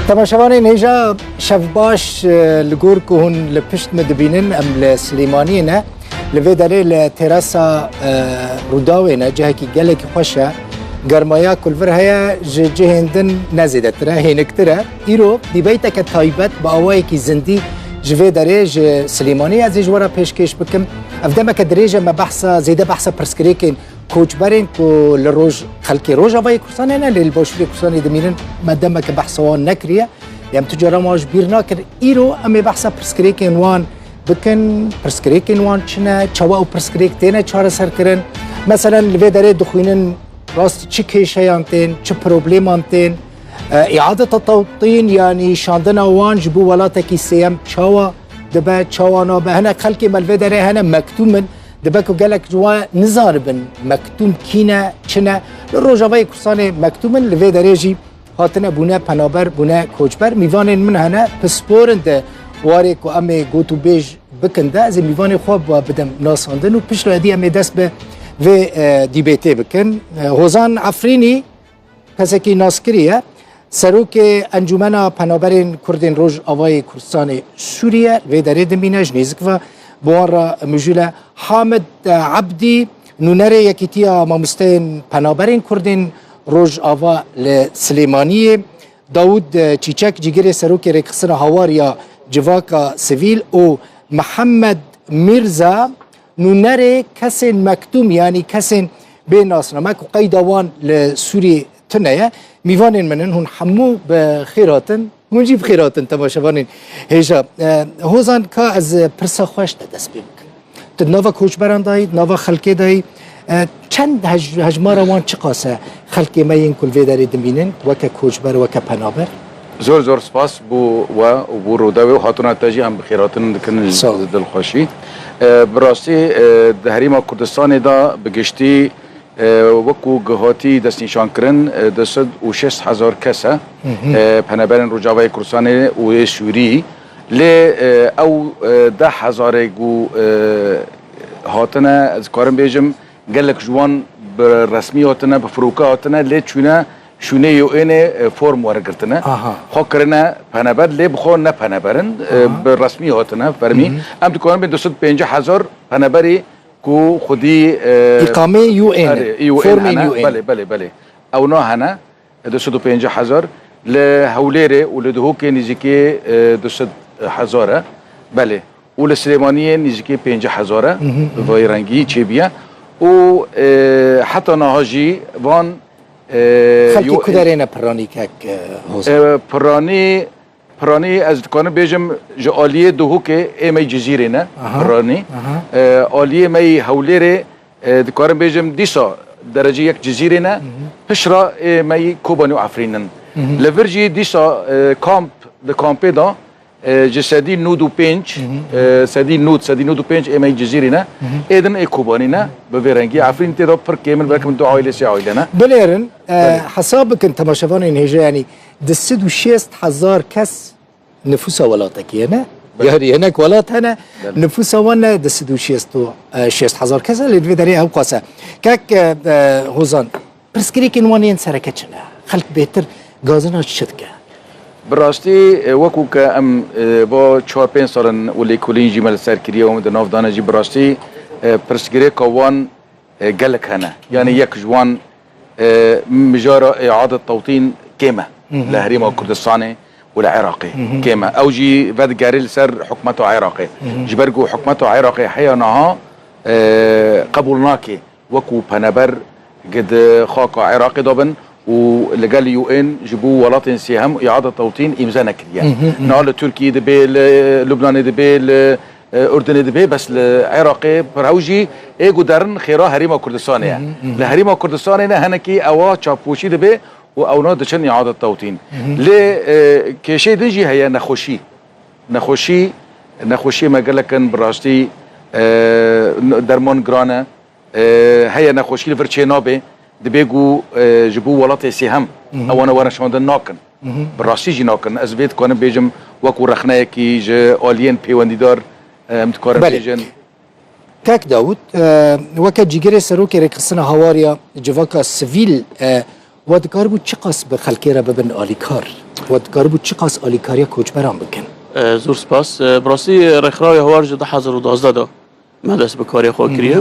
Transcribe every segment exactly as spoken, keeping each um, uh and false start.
Temaşevanên hêja, şev baş, e, li gor ku hûn li pişt min dibînin, em li Silêmaniyê ne. Li vê derê li terasa, e, Rûdawê ne, cihekî gelekî xweş e. Germaya ku li vir heye, ji cihên din ne zêdetir e, hêniktir e. Îro dîbeyteke taybet bi awayekî zindî ji vê derê ji Silêmaniyê ez ê ji we re pêşkêş bikim. Ev demeke dirêj e, me behsa, zêde behsa pirsgirêkên koçberên ku li roj, xelkê Rojavayê Kurdistanê ne, lê li Başûrê Kurdistanê dimînin, me demeke behsa wan nekiriye. Em tu cara wan ji bîr nakir. Îro em ê behsa pirsgirêkên wan bikin. Pirsgirêkên wan çi ne? Çawa ew pirsgirêk têne çareserkirin? Meselen, li vê derê dixwînin, rast çi kêşeyan tên, çi probleman tên? E, îadeta tewtîn, yanî şandina wan ji bo welatekî sêyem çawa dibe, çawa nabe? Hinek xelkê me li vê derê hene mektûm in. Dibe ku gelek ji wan nizanibin mektûm kî ne, çi ne. Li Rojavayê Kurdistanê mektûm in, li vê derê jî hatine bûne penaber, bûne koçber. Mîvanên min hene, pisporin di warê ku em ê gotûbêj bikin de, ez ê mîvanê xwe bi we bidim nasandin û piştre dî em ê dest bi vê, e, dîbêtê bikin. E, Hozan Efrînî kesekî naskirî ye. Serokê Encûmena Penaberên Kurdên Rojavayê Kurdistanê Sûriye, vê derê dimîne, ji nêzik ve bi wan re mijûl e. Hamid, e, Ebdî, nûnerê Yekîtiya Mamosteyên Penaberên Kurdên Rojava li Silêmaniyê, Dawûd, e, Çîçek, cîgirê serokê rêkxistina hawar ya civaka sivîl û Mihemed Mîrza, nûnerê kesên mektûm, yanî kesên bê nasname ku qeyda wan li Sûriyê tune ye. Mîvanên min in, hûn hemû bi xêr hatin. Hûn jî bi xêr hatin, temaşevanên hêja. E, Hozan, ka ez pirsa xwe ji te dest pê bikim. Tu di nava koçberan de yî, di nava xelkê de yî. E, çend hej-, hejmara wan çiqas e? Xelkê me yên ku li vê derê dimînin, weke koçber, weke penaber? Zor zor spas bo we û bo Rûdawê û hatina te jî em bi xêr hatin dikin ji dilxweşî. E, bi rastî, e, di Herêma Kurdistanê de bi giştî, e, wekû ku hatî destnîşankirin, e, du sed û şêst hezar kes e, e, penaberên Rojavayê Kurdistanê û yê Sûrî. Lê, e, ew, e, deh hezarê ku, e, hatine, ez karim bêjim, gelek ji wan bi resmî hatine, bi firoke hatine, lê çûne şûnê U N'ê, e, form wergirtine. Aha. Xwe kirine peneber, lê bi xwe ne peneber in, e, bi resmî hatine fermî. Em dikarin bê du sed û pêncî hezar peneberî ku xwedî, e, Îqamê U N'ê, erê, U N'ê formên hene. U N'ê. Belê, belê, belê. Ewna hene, du sed û pêncî hezar. Li Hewlêrê û li Duhokê nîzîkê, e, du sed hezar e. Belê. Û li Silêmaniyê nîzîkê pêncî hezar e. Vay rengî çêbûye. Û, e, heta niha jî van, e, Xelkê yo-, ku derê ne piranî kek, e, Hozan? E, piranî Piranî ez dikarim bêjim ji aliyê Duhokê ê me yî Cizîrê ne, aha, piranî. Aha. E, aliyê me yî Hewlêrê, e, dikarim bêjim dîsa derecê yek Cizîrê ne, pişra ê me yî Kobanî û Efrîn in. Li vir jî dîsa, e, kamp, di kampê de, e, ji sedî nod û pênc, e, sedî nod, sedî nod û pênc ê me yî Cizîrê ne, ê din ê Kobanî ne, bi vê rengî. Efrîn tê de pir kêm in, belkim du aîle, sê aîle ne. Binêrin, e, hesab bikin temaşevanên hêja, yanî du sed û şêst hezar kes nifûsa welatekî ye, ne? Belê. Yanî hinek welat hene, belê, nifûsa wan ne du sed û şêst û, e, şêst hezar kes e, lê di vê derê ew qas e. Kek, e, e, Hozan, pirsgirêkên wan yên sereke çi ne? Xelk bêtir gazina çi dike? Bi rastî, e, wekû ke em, e, bo çar pênc sal in û lêkolîn jî me li ser kiriye û em di nav de ne jî, bi rastî, e, pirsgirêka wan e, gelek hene. Yanî yek ji wan, e, mijara îadet tewtîn kêm e li Herêma Kurdistanê û li Iraqê kêm e. Ew jî vedigerê li ser hikûmeta Iraqê. Ji ber ku hikûmeta Iraqê heya niha, e, qebûl nake wekû peneber di xaka Iraqê de bin û li gel U N ji bo welatên sêhem îadet tewtîn îmze nekiriye. Niha li Tirkiyê dibe, li Lubnanê dibe, li e, Urdunê dibe, bes li Iraqê pir ew jî ê ku derin xêra Herêma Kurdistanê ye. Li Herêma Kurdistanê ne, hinekî ewa çavpoşî dibe û ewna diçin îadet tewtîn. Lê, e, kêşeyê din jî heye, nexweşî. Nexweşî, nexweşiyê me gelek in, bi rastî, e, n-, derman giran e. E, heye nexweşî li vir çê nabe, dibê ku, e, ji bo welatê sêhem ewana were şandin nakin. Bi rastî jî nakin. Ez vê dikarim bêjim wekû rexneyekî ji aliyên pêwendîdar, e, em dikarin bêjin. Belê. Kek Dawûd, e, weke cîgirê serokê rêkxistina hawariya civaka sivîl, e, we dikaribû çiqas bi xelkê re bibin alîkar? We dikaribû çiqas alîkariya koçberan bikin? E, zor spas. E, bi rastî rêxrawê Hawar ji du hezar û duwazdeh de me dest bi karê xwe kiriye.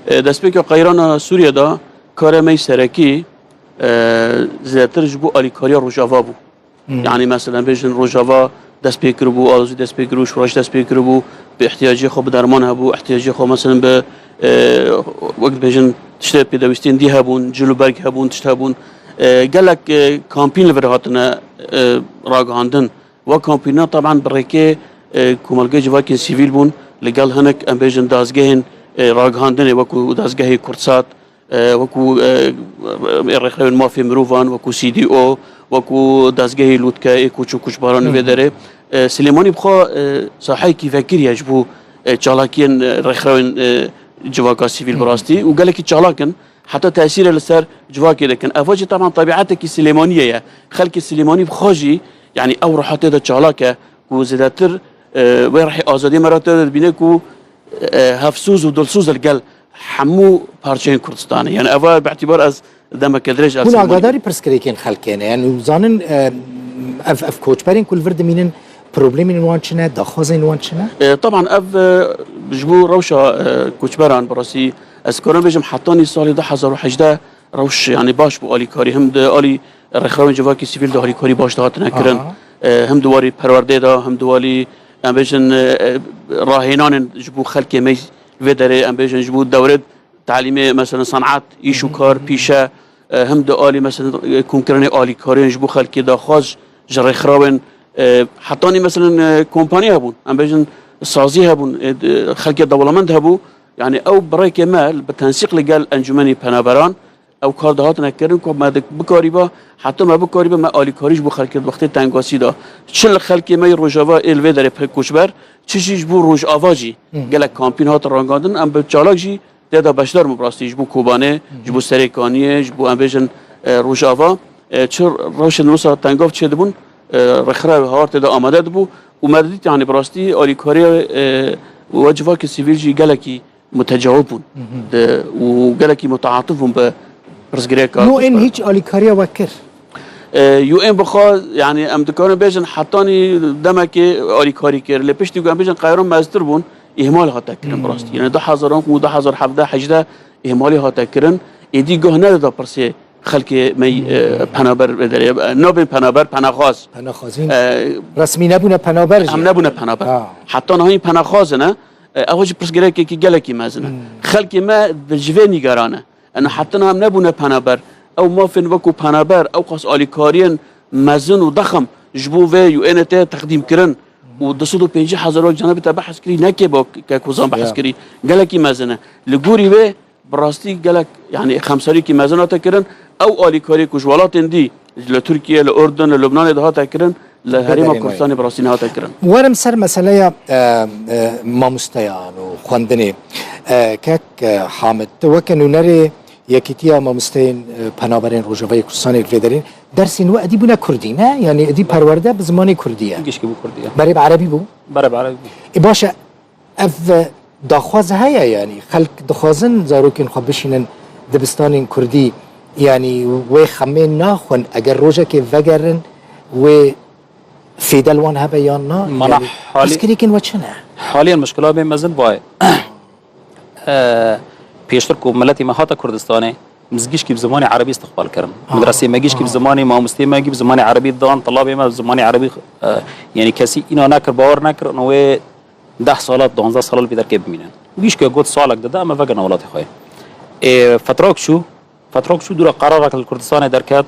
E, destpêka qeyrana Sûriye de karê me yî serekî, e, zêdetir ji bo alîkariya Rojava bû. Yanî mesela bêjin Rojava dest pê kiribû, Alozî dest pê kiribû, Şoreş dest pê kiribû, bi ihtiyacê xwe bi derman hebû, ihtiyacê xwe mesela bi, e, wek dibêjin tiştê pêdewîstên dî hebûn, cil û berg hebûn, tişt hebûn. E, gelek, e, kampîn li vir hatine, e, ragihandin. Wa kampîna taban bi rêkê, e, komelgê civakên sivîl bûn, li gel hinek em bêjin dazgehên, e, ragihandinê wekû dazgehê Kurdsat, e, wekû, e, rêxewên mafê mirovan, wekû C D O, wekû dezgehê Lûtke ê koç û koçbaran vê derê. E, Silêmanî bi xwe, e, saheyekî vekirî ye ji bo, e, çalakiyên, e, rêxewên, e, civaka sivîl bi rastî û gelekî çalak in, heta tesîrê li ser civakê dikin. Eva jî teban tebîetekî Silêmaniyê ye. Xelkê Silêmanî bi xwe jî, yanî ew ruha tê de çalak e ku zêdetir, e, wê rihê azadiyê me re tê de dibîne ku, e, hevsûz û dilsûz li gel hemû parçeyên Kurdistanê. Yani eva bi îtîbar ez demeke dirêj ez Hûn sînema agadarî pirsgirêkên xelkê ne? Yani zanin, e, ev, ev koçberên ku li vir dimînin, problemên wan çi ne, daxwazên wan çi ne? E, taban ev, e, ji bo rewşa, e, koçberan bi rastî ez karim bêjim hetanî salê du hezar û hejdeh rewş, yani baş bû alîkarî. Him di alî rêxewên civakî sivîl de alîkarî baş dihatine kirin. Aha. E, him di warî perwerdê de, him di warî, em bêjin, e, e, rahênanên ji bo xelkê me vê derê, em bêjin ji bo dewrê talîmê, mesela senat, îş û kar, pîşe, e, him di alî mesela, e, komkirinê alîkariyên ji bo xelkê daxwaz ji rêxrawên, e, hetanî mesela, e, kompanî hebûn, em bêjin sazî hebûn, e, di, xelkê dewlemend hebû. Yani ew bi rêkê me bi tensîq li gel Encûmenî Penaberan ew kar dihatine kirin ku me dik-, bikarîba, heta me bikarîba me alîkarî ji bo xelkê di wextê tengasî de. Çi li xelkê me yê Rojava ê li vê derê pê koçber, çi jî ji bo Rojava jî gelek kampîn hat rangandin, em bi çalak jî tê de beşdar bûn bi rastî ji bo Kobanê, ji bo Serêkaniyê, ji bo em bêjin, e, Rojava, e, çi rewşên wisa tengav çêdibûn, e, rêxrawê Hawar tê de amade dibû û me didît, yani bi rastî alîkariya, e, we civakê sivîl jî gelekî mutecawib bûn. Hı hı. De, û gelekî mutaatif bûn bi pirsgirêka Yo en Kurd. Hiç alîkariya we kir? E, Yo en bi xwe, yani em dikarin bêjin hetanî demekê alîkarî kir. Lê piştî ku em bêjin qeyran meztir bûn, îhmal hate kirin bi rastî. Hmm. Yani du hezar û hevdeh hejdeh îhmalî hate kirin. Êdî goh nedida pirsê xelkê me, e, penaber vê derê, e, nabên penaber, penaxwaz. Penaxwazîn. E, resmî nebûne penaber jî. Em nebûne penaber. Ha. Heta niha penaxwaz ne. E, ew jî pirsgirêkekî gelekî mezin e. Hmm. Xelkê me di ji vê nîgeran e. Ena heta niha em nebûne penaber. Ew mafên wekû penaber, ew qas alîkariyên mezin û dexm ji bo vê U N tê teqdîm kirin û du sed û pêncî hezar wek cenabê te behs kirî, ne kêbo ke ku zan behs kirî, gelekî mezin e. Li gorî wê bi rastî gelek, yani xemserîkî mezin hate kirin. Ew alîkarî ku ji welatên dî, li Tirkiye, li Urdun, li Lubnanê de hate kirin, li Herêma Kurdistanê bi rastî nehate kirin. Werim ser meseleya, e, e, mamosteyan û xwendinê. E, kek, e, Hamid, tu weke nûnerê Yekîtiya Mamosteyên, e, Penaberên Rojavayê Kurdistanê li vê derê, dersên we edî bûne kurdî, ne? Yani edî perwerde bi zimanê kurdî ye. Gişkî bû kurdî ye. Berê bi erebî bû? Berê bi erebî bû. E, baş e, ev, e, daxwaz heye, yani xelk dixwazin zarokên xwe bişînin dibistanên kurdî, yani wê xemê naxwin, eger rojekê vegerin, wê fêde li wan hebe yan na? Mana yani halî-, pirsgirêkên we çi ne? Halîyan mişkila bê mezin vayê. E, pêştir ku miletê me hate Kurdistanê, min gişkî bi zimanê erebî istiqbal kirin. Aha. Medresê me gişkî bi zimanê, mamostê me gî bi zimanê erebî dan, telabê me bi zimanê erebî, e, yani kesî îna nekir, bawer nekir, û wê deh sala, duwazdeh sala li vê derkê bimînin. Gişkê got salek dide, em ê vegerin welatê xwe. Ê, fetrok çû, Fetrok çû dûra qerarak li Kurdistanê derket,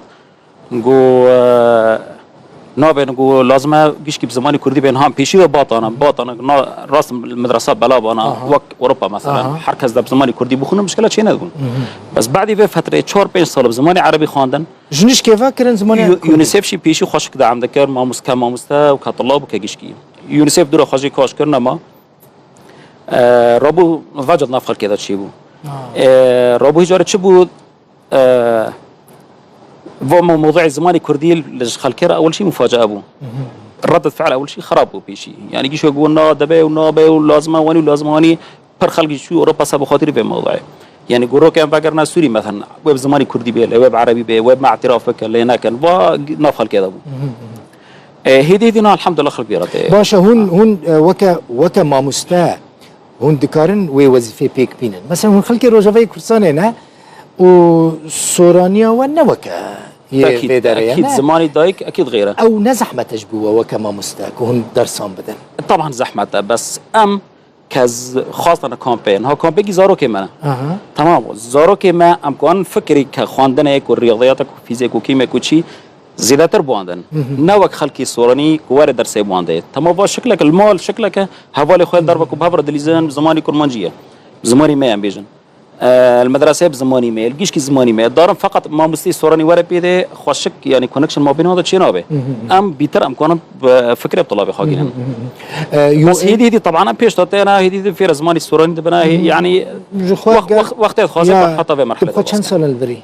got, e, nabên, got, lazim e gişkî bi zimanê kurdî bên han pêşî ve batana, batana, na, rast medresa bela bana, aha, wek Ewropa mesela. Aha. Her kes de bi zimanê kurdî bixwîne, mişkila çê nedibûn. Mhm. Bes badî vê fetrê çar pênc sal bi zimanê erebî xwandin. Ji nişkê ve kirin zimanê Yu-, kurdî. UNICEF jî pêşî xwe şik deam dikir, mamoste, mamoste û ketilla bû ke gişkî. UNICEF dûra xwe jî kaş kir, nema. E, rabû vecd nav xelkê de çêbû. Ha. E, rabû hîcarê çi bû, e, va mo-, mewduê zimanê kurdî li ji xelkê re ewil jî mufacia bû. Mhm. Redded fiil ewil jî xerab bû pêşî. Yani gişo got na debe û nabe û lazim e wanî û lazim e wanî pir xelk jî çû Ewropa ser bi xatirî vê mewduê. Yani goro ke em vegerine Sûrî, mesela, wê bi zimanê kurdî bê, lê wê bi erebî bê, wê bi me îtiraf bike, lê nekin. Va nav xelkê de bû. Mhm, mhm. E, hêdî hêdî na, elhamdulillah, xelk vê re tê. Baş e, hûn, hûn, e, weke, weke mamoste, hûn dikarin wê wezîfeyê pêk bînin. Mesela hûn xelkê Rojavayê Kurdistanê ne û soraniya we ne weke yê Ekîd, vê derê ye, ekîd, ne? Zimanî dayik, ekîd xêr e. Ew ne zehmet e ji bo we weke mamoste ku hûn dersan bidin? Taban zehmet e, bes em ke z-, xwastine kampê, niha kampekî zarokê me ne. Aha. Tamam, zarokê me em kanin fikirî ke xwendinê ku riyadiyata ku fîzîk û kîmek û çî zêdetir biwandin. Hı hı. Ne wek xelkê soranî ku were dersê biwandê. Tamam, va şikleke li mal, şikleke hevalê xwe derve ku bi hev re dilîzin, zimanî kurmancî ye. Zimanî me em bêjin. E, li medreseyê bi zimanî me, li gişkî zimanî me. Darin feqet mamosteyê soranî were pê de xweşik, yani connection mabêna de çê nabe. Hı hı hı. Em bîtir em kanin bi fikirê bi tulabê xwe gînin. Hı hı hı hı. E, yo, Bes hêdî hêdî taban em pêş de têne, hêdî hêdî fêre zimanî soranî dibine, Hı hı. yani Ji xwe wext, gel-, wext, wextê dixwaze ya, heta vê merhilê tu bi xwe çend dixwaze. Sal e li virî?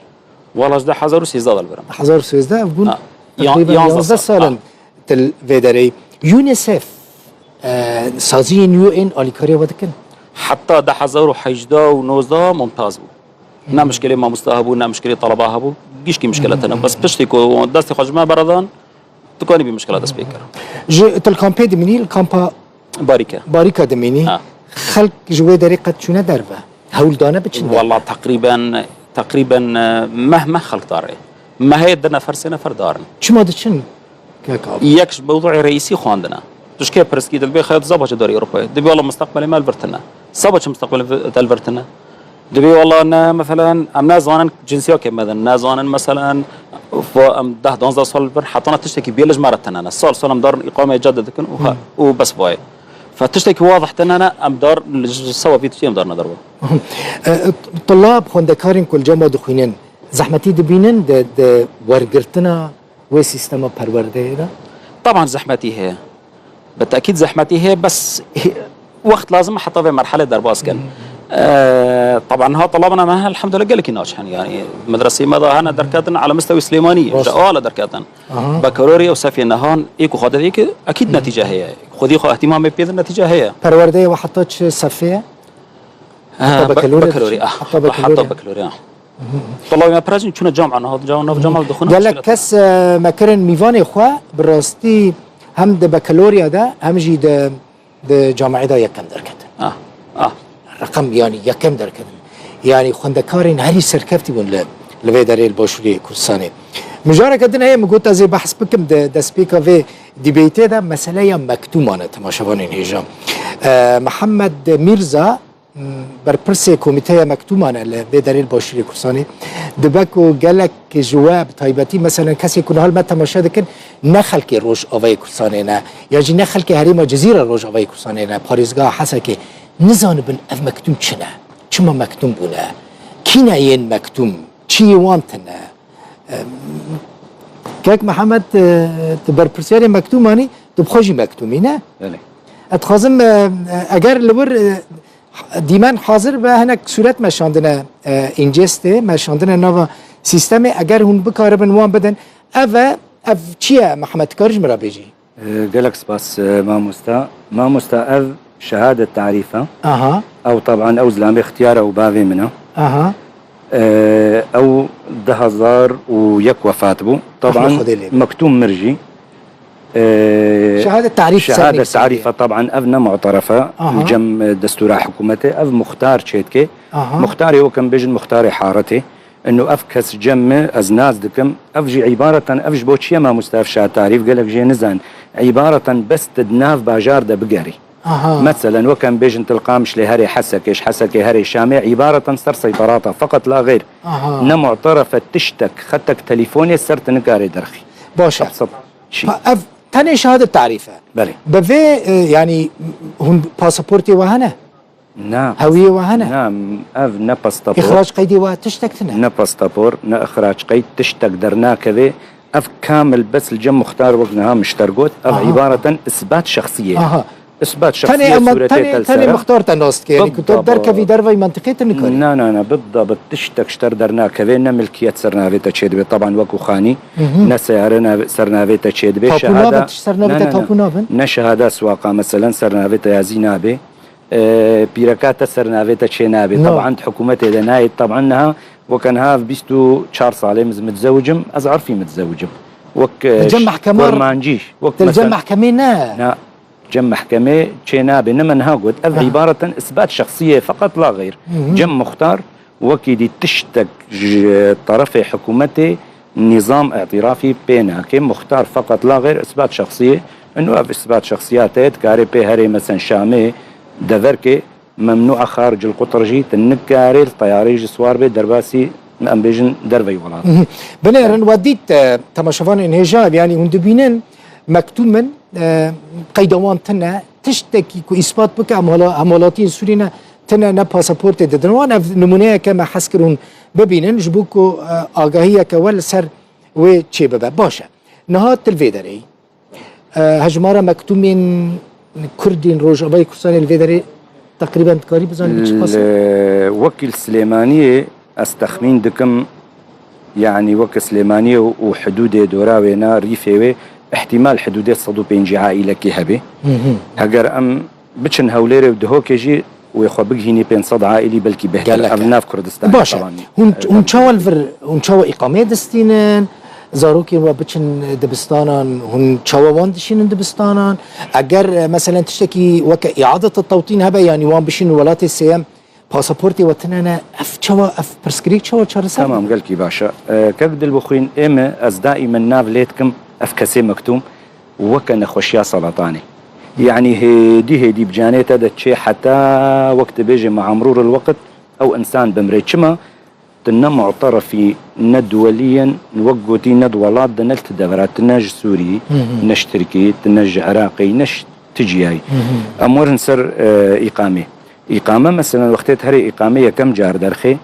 Wala ji du hezar û sêzdeh de li vir im. Du hezar û sêzdeh, ev bûn Ha. Ya-, teqrîben yanzdeh yanzdeh sal. sal in. Ha. Til vê derê. UNICEF, e, saziyên U N alîkariya we dikin? Heta du hezar û hejdeh û nozdeh mumtaz bû. Ne mişkilê mamosta hebû, ne mişkilê talaba hebû. Gişkî mişkile tene. Bes piştî ku destê xwe ji me beredan, dikanî bî mişkila dest pê kir. Ji til kampê dimînî, li kampa Barîke. Barîka dimînî. Ha. Xelk ji wê derê qet çûne derve? Hewl dane biçin derve? Walla teqrîben, teqrîben, e, meh meh xelk darê. Mehê du nefer, sê nefer darin. Çima diçin? Kek abi. Yek ji mewdûê reîsî xwendin e. Tu ji kê pirs kî, tu dibê xeya tu zaba çi darî Ewropayê? Dibê wela mustaqbelê me li vir tune. Saba çi mustaqbelê te li vir tune? Dibê wela ne, meselen, em nazanin cinsiyakê me din, nazanin, meselen, va em deh danzdeh sal li vir, hetana tiştekî bê li ji me re tune ne. Sal sal em darin îqameyê cadde dikin û ha-, Hmm. û bes vayê. Fe tiştekî wadih tune ne, em dar li ji seba vî tiştî em darine derve. E, tulab, xwendekarên ku li cem we dixwînin, zehmetî dibînin di, di wergirtina wê sîstema perwerdeyê de? Taban zehmetî heye. Bi tekîd zehmetî heye, bes he-, wext lazim e heta vê merhelê derbas kin. Hmm. Eee, taban niha telabina me, elhamdulillah, gelekî naçin. Yani medresê me de hene derketin, ala mistewî Silêmanî, Rast. ji ala derketin. Aha. Bakalorya û sefê nehan, ê ku xwe didê ki, ekîd Hmm. netîce heye. Xwedî xwe ihtimamê pê de netîce heye. Perwerdeyê we heta çi sefê ye? Heta Ha, be-, bakalorya bakalorya, diçin? ah, Heta ah, bakalorya. heta bakalorya. Tolabê me pir e, çûne cama, nav cama, nav cama dixwin. Gelek kes, e, me kirin mîvanê xwe, bi rastî hem di bakalorya de, hem jî di, di cameyê de yekem derketin. Ah, ah. Reqem, yani yekem derketin. Yani xwendekarên herî serkeftî bûn li, li vê derê li Başûrê Kurdistanê. Mijareke din heye, min got ez ê behs bikim di destpêka vê dîbeytê de, meseleya mektûman e, temaşevanên hêja. E, Mihemed Mîrza, Berpirsê Komîteya Mektûman e li vê derê li Başûrê Kurdistanê. Dibe ku gelek ji we, bi taybetî, meselen, kesê ku niha li me temaşe dikin, ne xelkê Rojavayê Kurdistanê ne, ya jî ne xelkê herêma Cizîra Rojavayê Kurdistanê ne, parêzgeha Hesekê, nizanibin ev mektûm çi ne? Çima mektûm bûne? Kî ne yên mektûm? Çiyê wan tune? Em, Kek Mihemed, e, tu berpirsiyarê mektûmanî, tu bi xwe jî mektûmî, ne? Belê. Ez dixwazim, e, eger li wir, e, Dîmen hazir be, hinek sûret me şandine, e, încestê, me şandine nava sîstemê. Eger hûn bikaribin wan bidin. Ev e, ev çi ye Mihemed? Dikarî ji min re bêjî? E, gelek spas, e, mamosta. Mamosta, ev şehadet tarîf e. Aha. Ew taban ew zilamê ixtiyar e û bavê min e. Aha. E, ew du hezar û yek wefat bû. Taban Xwedê lê be. Mektûm mir jî. Ee, Şehadet tarîf ser şehadet nivîsandî. Tarîfe, taban ev ne mu'teref e. Aha. Li cem, e, destûra hikûmetê ev muxtar çêdike. Aha. Muxtarê, wek em bêjin, muxtarê haretê. Ino ev kes cem me, ez nas dikim. Ev jî îbareten, ev ji bo çi ye mamoste ev şehadet tarîf? Gelek jê nizan. Îbareten bes tu di nav bajar de bigerî. Aha. Meselen, wek em bêjin, tu li Qamişlê herê Hesekê, ji Hesekê herê Şamê, îbareten ser seyterata, feqet la xeyr. Aha. Ne mu'teref e tiştek, xetek telîfonê ser tu nikarê derxî. Baş e. Ev sed. Çi? Pa-, ev tenê şehadet tarîf e. Belê. Bi vê, e, yanî hûn pasaportê we hene? Na. Hewiyê we hene? Na, ev ne pastapor. Îxrac qeydê we tiştek tune? Ne pastapor, ne îxrac qeyd, tiştek dernakeve. Ev kamil bes li cem muxtar, wek niha min ji te re got, ev Aha. îbareten isbat şexsiyê. Aha. Isbat şexsiyê, tenê ema, sûretê tenê, te li tenê ser e. Muxtar te nas dike, yanî ku tu Bidabit. Derkevî derveyî mentiqê tu nikarî. Na, na, na, bidabit tiştek ji te re dernakeve, ne milkiyet ser navê te çêdibe, taban wekû xanî, Mhm. ne seyare nav-, ser navê te çêdibe, Tapu şehada, nabe, tişt ser navê na, te na, na. Tapu nabin? Ne şehada siwaqa, meselen, ser navê te yazî nabe. E, pîreka te ser navê te çênabe. Na. Taban di hikûmetê de nayê, taban niha, weke niha ev bîst û çar salê min, ez mitizewicim, ez urfî mitizewicim. Wek, e, Li cem ş-, mehkema, kurmancî, wek di li cem mesela mehkemê ne? Na, cem mehkemê çê nabe. Ne me niha got. Ev Aha. îbareten isbat şexsiyê feqet la xeyr. Hı hı. Cem muxtar wekî dî tiştek ji terefê hikûmetê nîzam îtirafî pê nake. Muxtar feqet la xeyr isbat şexsiyê. Ino ev isbat şexsiya te ye, dikarê pê herê mesen Şamê, deverkê, Memnûa xaricil qutir jî tu nikarê li teyareyê jî siwar bê derbasî, em bêjin, derveyî welat. Mhm. Binêrin we dît, e, temaşevanên hêja, yanî hûn dibînin, mektûm in, e, qeyda wan tune, tiştekî ku îspat bike em hala-, hemwelatiyên Sûrî ne, tune ne pasaportê didin wan. Ev nimûneyeke me hez kir hûn bibînin, ji bo ku, e, agahiyeke we li ser wê çêbibe. Baş e. Niha tu li vê derê yî. E, hejmara mektûmên Kurdên Rojavayê Kurdistanê li vê derê teqrîben dikarî bizanî bi çi qas e? Li wekî li Silêmaniyê ez texmîn dikim, yanî weke Silêmaniyê û, û hidûdê dora wêna, rîfê wê, îhtîmal hidûdê sed û pêncî aîlekî hebe. Hı hı. Heger em biçin Hewlêrê û Dihokê jî wê xwe bigihînî pênc sed aîlî belkî bêhtir. Gelek e. Ev nav Kurdistanê. Baş e. Taban. Hûn, e, hûn çawa li vir, hûn çawa îqameyê distînin? Zarokên we biçin dibistanan, hûn çawa wan dişînin dibistanan? Eger, e, meselen tiştekî weke îadeta tewtîn hebe, yanî wan bişînin welatê sêyem, pasaportê we tune ne, ev çawa, ev pirsgirêk çawa çareser dibe? Tamam, gelkî baş e. E, kek Dilbixwîn, ê me, ez daîmen nav lê dikim, ev kesê mektûm weke nexweşiya seletanê. Yanî hêdî hêdî bi canê te de çê heta wek dibêje me'mrûr il-weqt ew însan bimre. Çima? Tu ne mu'terefî, ne duwelî ye, wek gotî ne di welat de, ne li ti devera, tu ne ji Sûrî, Hı hı. ne ji Tirkî, tu ne ji Iraqê, ne ji ti ciyayî. Hı hı. Em werin ser, e, îqamê. Îqame, meselen, wextê tu herê îqamê yekem car derxê,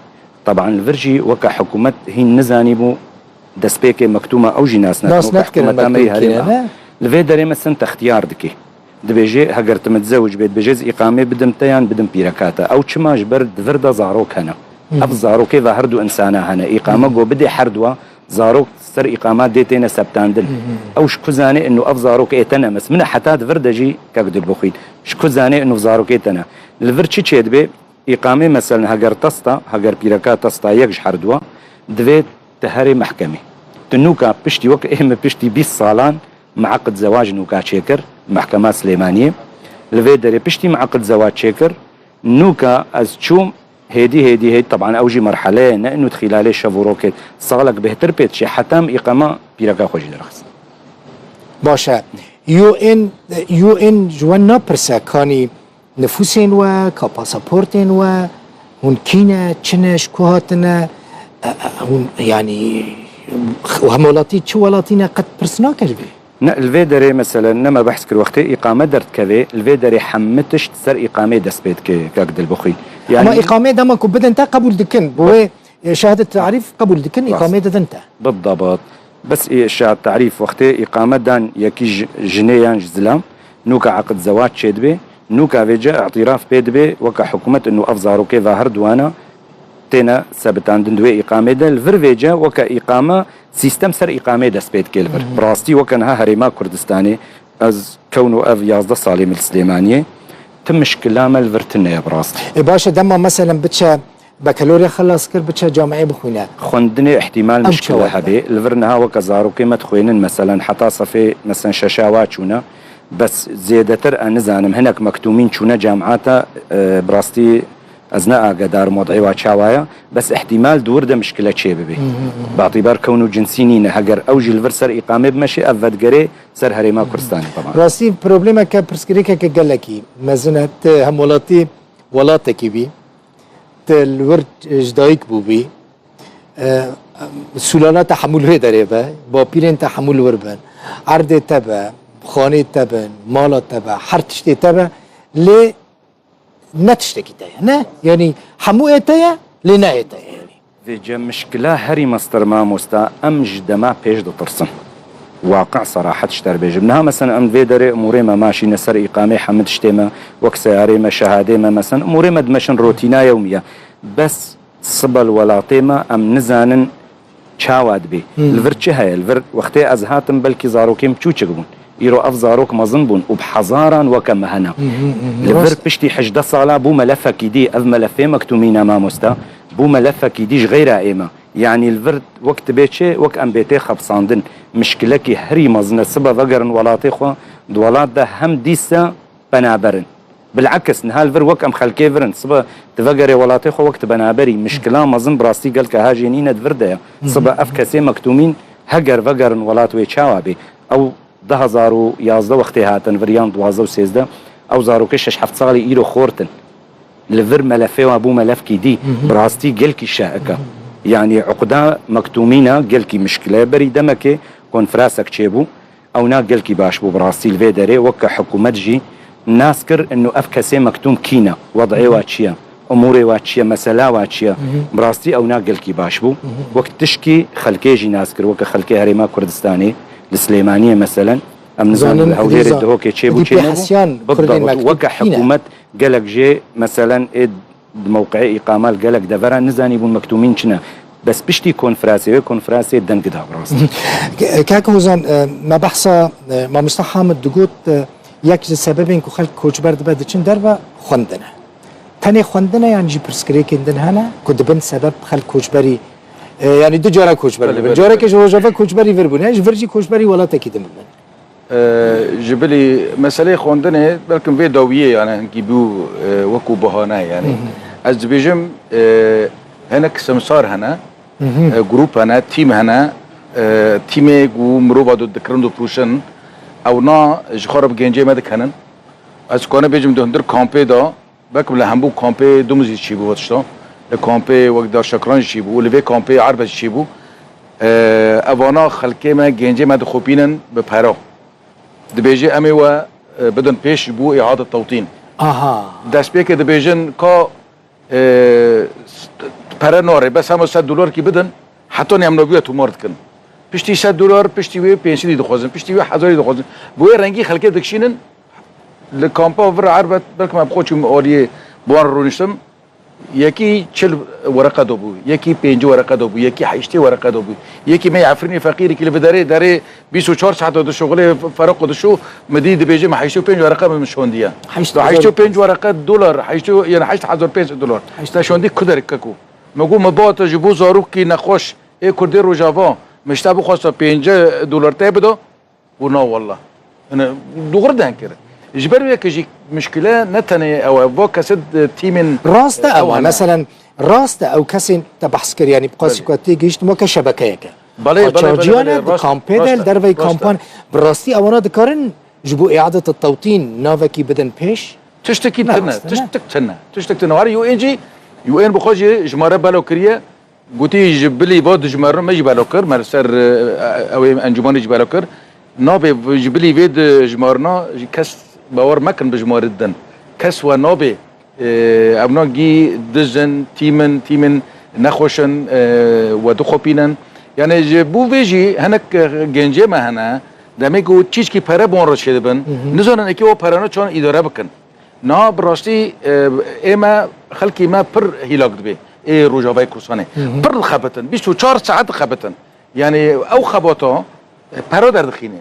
teban li vir jî weke hikûmet hîn nizanîbû, destpêkê mektûma ew jî nas nekin, Nas weke netkirin hikûmeta me yê mektûm herê kî ne, me. Ne? Li vê derê me sin textiyar dike. Dibêje, heger tu mitzewic bê, dibêje, ez îqamê bidim te yan bidim pîreka te. Ew çima? Ji ber di vir de zarok hene. Hı. Ev zarokê ve her du însana hene. Îqame Hı. go bidê her dua, zarok ser îqama dê têne septandin. Hı hı. Ew ji ku zanê inu ev zarok ê te ne? Mes min e heta di vir de jî kek Dilbixwîn. Ji ku zanê inu zarok ê te ne? Li vir çi çêdibe? Îqamê, meselen, heger testa, heger pîreka testa yek ji her dua, divê te herê mehkemê. Tu nûka piştî, wek ê me piştî bîst salan me eqd zewac nûka çêkir, mehkema Silêmaniyê. Li vê derê piştî me eqd zewac çêkir, nûka ez çûm, hêdî, hêdî, hêdî, teban ew jî merhele ye, ne inu di xîlalê şev û rokê, salek bêhtir pê diçe, heta em îqama pîreka xwe jî derxist. Baş e. U N, U N ji we napirse, kanî nifûsên we, ka pasaportên we, hûn kî ne, çi ne, ji ku hatine, e, e, hûn, yanî, û hemwelatî çi welatî ne, qet pirs nake ji vê? Ne, li vê derê, meselen, ne me behs kir, wextê îqame derdikeve, li vê derê hemî tişt ser îqamê dest pê dike, kak Dilbixwîn. Ama Yanî îqamê dema ku bidin te qebûl dikin, bi wê, e, şehadet tarîf qebûl dikin, Rast. îqamê didin te. Bidabat. Bes, e, şehadet tarîf wextê îqame dan yekî ji-, jinê yan ji zilam, nûka eqd zewac çêdibe, nûka vêce îtiraf pê dibe, weke hikûmet inu ev zarokê ve her duwana têne sebitandin di wê îqamê de. Li vir vêce weke îqame, sîstem ser îqamê dest pê dike li vir. Hı hı. Bi rastî weke niha herêma Kurdistanê, ez kewno ev yazdeh salê min li Silêmaniyê, ti mişkila me li vir tune ye bi rastî. E, baş e, dema meselen biçe bekalorya xelas kir, biçe camiyê bixwîne. Xwendinê îhtîmal Ew mişkile çawa hebê. Li vir niha weke zarokê me dixwênin, meselen, heta sefê, meselen, şeşa wa çûne. Bes zêdetir, e, nizanim, hinek mektûmîn çûne camiyata, e, bi rastî ez ne agedar im wed'ê wa çawa ye. Bes îhtîmal di wir de mişkile çê bibe. Hı hı hı. Batîbar kewn û cinsî nîne. Heger ew jî li vir ser îqamê bimeşe, ev vedigerê ser herêma Kurdistanê, teban. Rastî problemeke, pirsgirêkeke gelekî mezin e. Ti hemwelatî welatekî bî. Ti li wir ji dayik bûbî. E, sûlana te hemû li wê derê be, bapîrên te hemû li wir bin. Erdê te be, xanê te bin, mala te be, her tiştê te be. Lê ne tiştekî te ye, ne? Yanî hemû ê te ye, lê ne ê te ye yanî. Vêce mişkila herî mestir, mamosta, em ji dema pêş ditirsin. Waqi, serahet ji te re bêjim. Niha, meselen, em vê derê umûrê me maşîne ser îqamê, hemî tiştê me, wek seyarê me, şehadê me, meselen, umûrê me dimeşin rotîna yewmî ye. Bes sibe li welatê me, em nizanin çawa dibê. Hmm. Li vir çi heye? Li vir wextê ez hatim, belkî zarokên biçûçik bûn. Îro ev zarok mezin bûn û bi hezaran weke me hene. Mhm, mhm. Li vir Rast. piştî hejdeh sala bû melefekî dî, ev melefê mektûmî ne, mamosta, bû melefekî dî ji xeyra ê me. Yanî li vir wek dibê çi, wek em bê tê xebsandin. Mişkilekî herî mezin e, sibe vegerin welatê xwe, di welat de hem dîsa penaber in. Bilekis, niha li vir wek em xelkê vir in. Sibe tu vegerê welatê xwe wek tu penaberî. Mişkila mezin bi rastî gelka ha jê nîne di vir de ye. Sibe ev kesê mektûmîn heger vegerin welat wê çawa bê? Ew du hezar û yazdeh wextê hatin vir yan duwazdeh û sêzdeh, ew zarokê şeş heft salî îro xort in. Li vir melefê wan bû melefkî dî. Bi rastî gelkî şehik e. Yanî uqda mektûmîna gelkî mişkile. Berî demekê konfrasek çêbû. Ewna gelkî baş bû bi rastî li vê derê. Weke hikûmet jî nas kir inu ev kesê mektûm kî ne, wed'ê wa çi ye, umûrê wa çi ye, mesela wa çi ye. Bi rastî ewna gelkî baş bû. Wek tişkî xelkê jî nas kir, weke xelkê Herêma Kurdistanê li Silêmaniyê meselen, em nizanin Zanin li Hewlêrê dîsa Dihokê çêbû êdî çê pê nebû. hesyan Kurdên Bildawe, mektûm weke kî ne? Hikûmet gelek jê meselen ê di mewqeyê îqama li gelek devera nizanîbûn mektûmîn çi ne. Bes piştî konferansê, wê konferansê deng da bi rastî. Kak Hozan, e, me behsa, e, mamoste Hamid digot, e, yek ji sebebên ku xelk koçber dibe diçin derve xwendin e. Tenê xwendin e yan jî pirsgirêkên din hene ku dibin sebeb xelk koçberî, e, yanî du cara koçber Belê, bibin. belê, Carekê belê. ji Rojava koçberî vir bûne, ji vir jî koçberî welatekî din bibin. E, ji bilî meseleyê xwendinê belkim vê dawiyê yani hinkî bû, e, wekû bahane yani. Ez dibêjim, e, hinek simsar hene, e, grûp hene, tîm hene, e, tîmê ku mirova do dikirin do pûşin, ew na ji xwe re bi gencê me dikenin. Ez kane bêjim di hundir kampê de, belkim li hembû kampê Dumizî çîbû ve tişta. Li kampê wek Darşakran jî çîbû, li vê kampê Erbe jî çîbû. Ee, evana xelkê me, gencê me dixopînin bi pera. Dibêje em ê we, e, bidin pêş ji bo îhade tewtîn. Aha. Destpêkê dibêjin ka, e, s-, pere nare, bes hema sed dolarkî bidin, heta em nabî we tomar dikin. Piştî sed dolar, piştî wê pênc sedî dixwazin, piştî wê hezarî dixwazin. Bi wê rengî xelkê dikişînin, Li kampa vir erbet, belkim em xwe çûm aliyê bi wan re rûniştim. Yekî çil wereqe dabû, yekî pêncî wereqe dabû, yekî heştê wereqe dabû. Yekî me Efrînê feqîrekî li vê derê, derê bîst û çar saet dişuxulê, fereqo dişo, min dî dibêje min heştê û pênc wereqe min şondiye. Heşt hezar. Heştê û pênc wereqe dolar, heştê, yani heşt hezar pênc sed dolar. Heşt hezar. Te şondî ku derê keko. Me got, me bate ji bo zarokî nexweş ê Kurdê Rojava, min ji te bixwesta pêncî dolar te bida. Û na wallah. Hine, doğru denk kir. Ji ber wê yekê jî mişkile ne tenê ew e, va kesê, e, tîmên, Rast e e, ew ama, hene. Meselen, rast e ew kesên te behs kir, yanî bi qasî Belê. ku tê gihiştin weke şebekeyeke. Belê, belê, belê, Qaçaxciyan belê, e, di rast, kampê de, rast li e, derveyî rast e. kampan, bi rastî ewana dikarin ji bo îadeta tewtîn navekî bidin pêş? Tiştekî Ne tine, rast e, ne? tiştek tine, tiştek tine. Her U N jî, U N bi xwe jî ji me re belav kiriye. Gotî ji bilî va dijmerin me jî belav kir, me li ser, e, ew ê encûmanê jî belav kir. Nabê v-, ji bilî vê dijmarina jî kes bawer mekin bi jimarî didin. Kes we nabê, e, ev nagî dijin, tîmin, tîmin nexweş in, e, we dixopînin. Yani ji bo vê jî hinek, e, gencê me hene, demê ku çîçkî pere bi wan re çêdibin, Hı hı. nizanin êkê o perana çawan îdare bikin. Na bi rastî, e, ê me, xelkî me pir hîlak dibê ê Rojavayê Kurdistanê. Hı hı. Pir dixebitin, bîst û çar saet dixebitin. Yani ew xebata, e, pere derdixîne.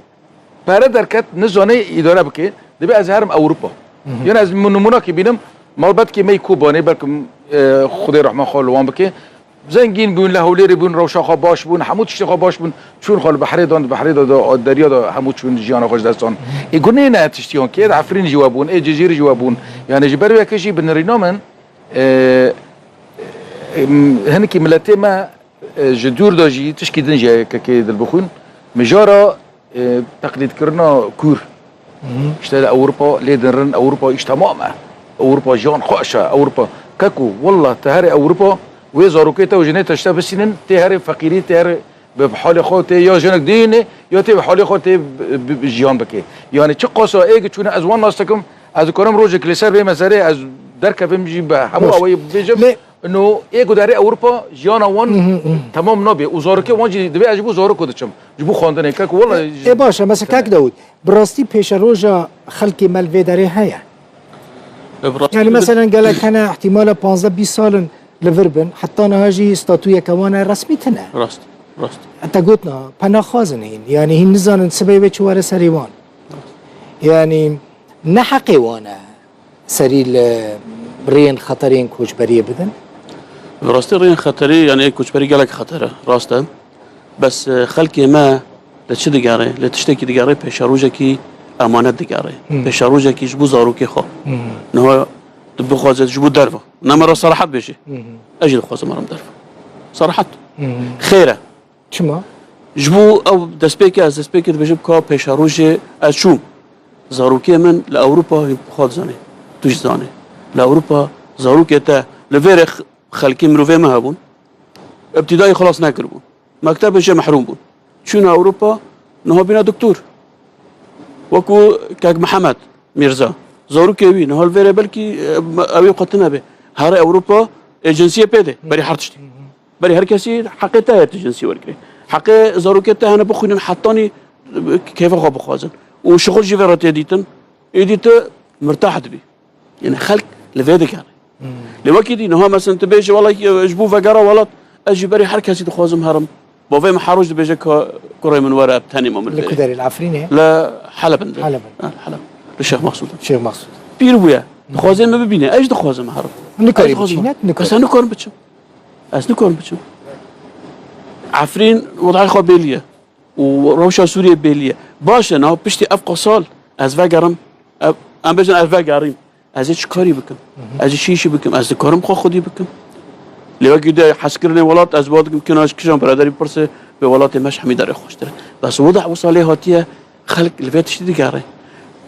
Pere derket, nizane îdare bike, dibê ez herim Ewropa. Hı hı. Yani ez min-, nimûnakî bînim, malbetkê me yî Kobanê, belkim, e, Xwedê rehma xwe li wan bike. Zengîn bûn, li Hewlêrê bûn, rewşa xwe baş bûn, hemû tiştê xwe baş bûn. Çûn xwe li behrê dan, di behrê de, de, derya de hemû çûn, jiyana xwe ji dest dan. Ê gunê ne tiştiyan kê, di Efrîn jî we bûn, ê Cizîr jî we bûn. Yani ji ber wê yekê jî bi nirîna min, e, e, hinekî miletê me, e, ji dûr de jî tişkî din jî heye kekê dilbixwîn. Mijara e, teqlîdkirina kûr. Hı hı. İşte Ewropa lê dinrin, Ewropa îş temam e. Ewropa jiyan xweş e, Ewropa. Keko, wallah te herê Ewropa, wê zarokê te û jinê te ji te bisînin, tê herê feqîrî, tê herê bi halê xwe tê ya jinek dînê, ya tê bi halê xwe tê bi, bi, bi jiyan bikê. Yani çiqasa êk çûne ez wan nas dikim, ez dikarim rojek li ser vê meselê ez derkevim jî bi hemû Baş. awayî bibêjim. Lê Ino ê ku derê Ewropa jiyana wan Hı hı, hı. temam nabe. Û zarokê wan jî divê ez ji bo zaroko diçim. Ji bo xwendinê kek wela Ê baş e, mesela kek Dawud, bi rastî pêşeroja xelkê me li vê derê heye. E, bi rastî Yani bi- meselen gelek hene ihtimala panzdeh bîst sal in li vir bin, heta niha jî statuyeke wan e resmî tine. Rast, rast. Te got na, penaxwazin hîn. Yani hîn nizanin sibê wê çi were serê wan. Yani ne heqê wan e. serî li rêyên xeterên koçberiyê bidin? Bi rastî rêyên xeterî, yani koçberî gelek xeter e, rast e. Bes, e, xelkê me li çi digere? Li tiştekî digere, pêşerojekî emanet digere. Hmm. Pêşerojekî ji bo zarokê xwe. Hmm. Niha tu bixwaze ji bo derve. Nema re sarahat bêje. Hmm. Ez jî dixwazim herim derve. Sarahat. Hmm. Xêr e. Çima? Ji bo ew destpêkê, ez destpêkê dibêjim ka pêşerojê ez çûm. Zarokê min li Ewropa, xwe dizanê. Tu jî zanê. Li Ewropa zarokê te li vêrê x-, xelkê mirovê me hebûn. Îbtidayî xilas nekiribûn. Mektebê jê mehrûm bûn. Çûne Ewropa, niha bîne doktor. Wekû kek Mihemed Mîrza. Zarokê wî, niha li vêrê belkî, e, ew ê xwe tune be. Here Ewropa, e, cinsiyê pê de, berî her tiştî. Berî her kesî heqê te heye tu cinsî wergirê. Heqê zarokê te hene bixwînin hetanî, e, keyfa xwe bixwazin. Û şixul jî vê re tê dîtin. Êdî tu mirtah dibî. Yani xelk li vê digere. Hmm. Lê wekî dî niha mesela tu bêjî, "Wela, e, ji bo vegera welat, ez jî berî her kesî dixwazim herim." Bavê min her roj dibêje ka kurê min were, tenê ma min Li ku derê, li Efrînê? Li Helebin de. Helebin. Ha, Heleb. Li Şêx Mexsûd. Şêx Mexsûd. Pîr bûye. Dixwaze min bibîne. Ez jî dixwazim herim. Nikarî Ez dixwazim biçîne, herim. nikarî. Ez nikarim biçim. Ez nikarim biçim. Efrîn wedayê xwe bêlî ye. Û rewşa Sûriyê bêlî ye. Baş e, niha piştî ev qasal ez vegerim. Ev, em bêjin ez vegerîm. Ez ê çi karî bikim? Hı hı. Ez ê çi îşî bikim? Ez dikarim xwe xwedî bikim? Lê wekî de hezkirinê welat, ez bar dikim kina ji kijan biraderî pirse, wê welatê me ji hemî derê xweştir e. Bes wida wisa lê hatiye, xelk li vê tiştî digere.